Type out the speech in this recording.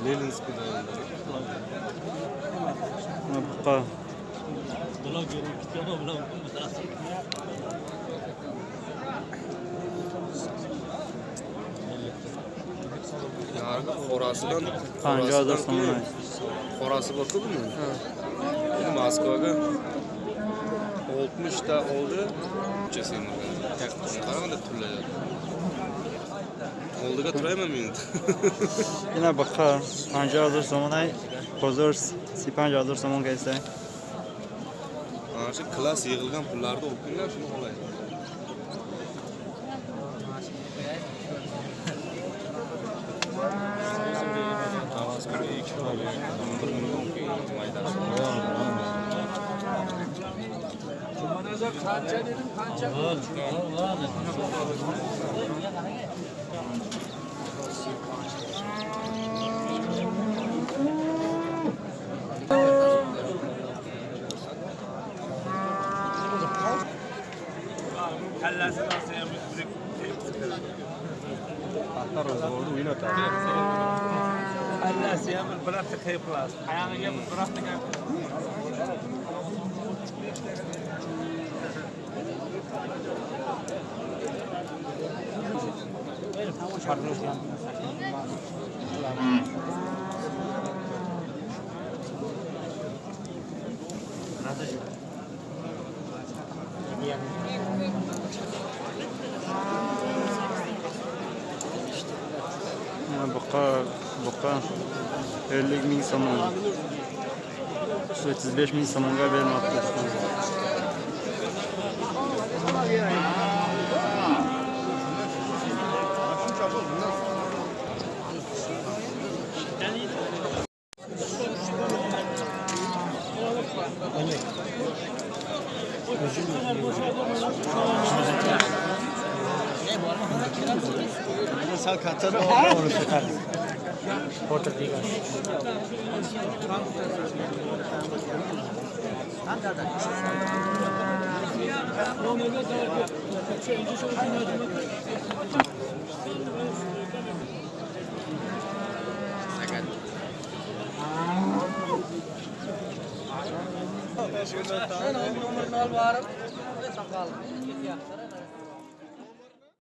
Leninskiy rayonida. Buqa. Narxi qorasidan 50,000 so'm. Qorasi bor-ku buni. Endi Moskvaga 60 ta oldi. Qaraganda tullayapti. Oldiga turayman men. Ина buqa 50,000 сомонай, hozir 35,000 сомон kelsa. Mana shu klass yig'ilgan pullarni olib kelinglar, shuni olay. Buqa 50,000 so'm. 35,000 so'mga bermoqda.